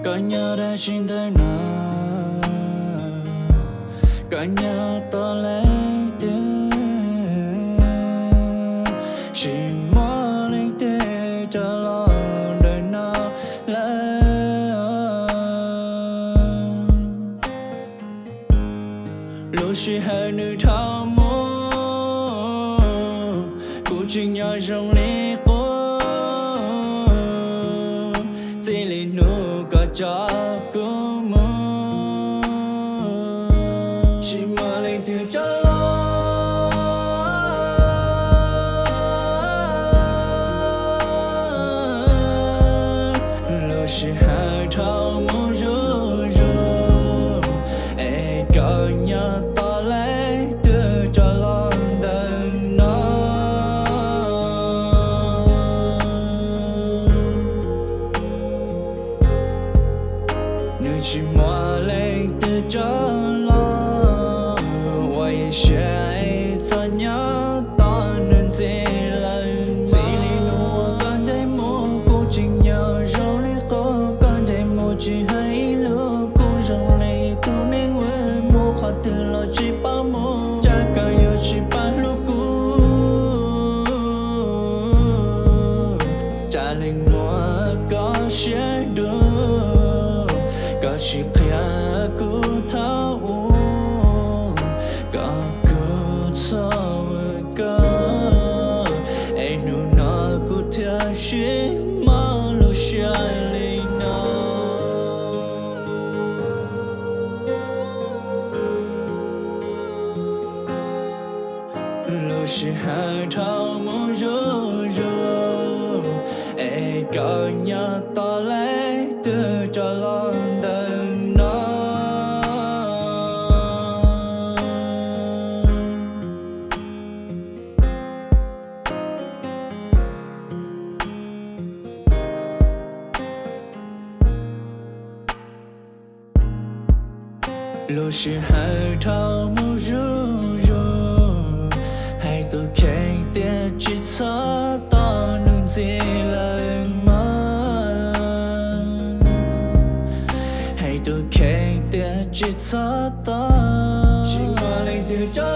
Koj nyob dab tsi ntawm no? Koj nyob tau leej twg? Tsis muaj leej twg coj los ntawm no lawm. Lub sij hawm nws dhau mus, kuv tseem nyob zoo li qub. Txij li hnub koj coj kuv mus, tsis muaj leej twg coj los. Lub sij hawm dhau mus zuj zus, es koj nyob tau leej twg coj los ntawm no? Nws tsis muaj leej twg coj los, ua ib siab txhob nyob tos nws ntxiv lawm. Txij li hnub koj ncaim mus, kuv tseem nyob zoo li qub. Koj ncaim mus tsis hais ib lus, kuv zoo li tus neeg uas mus qhov twg los tsis paub mus. Cas koj yuav tsis paub hlub kuv? Cas leej muaj koj siab dua, koj tsis qhia kuv thaum ub, kom kuv txhob ua koj, es hnub no kuv thiaj sib mob lub siab li no. Lub sij hawm dhau mus zuj zus, es koj nyob tos leej twg coj los ntawm no? Lub sij hawm dhau mus zuj zus, hais tus kheej tias tsis txhob tos nws ntxiv lawm mas. Hais tus kheej tias tsis txhob tos, tsis muaj leej twg coj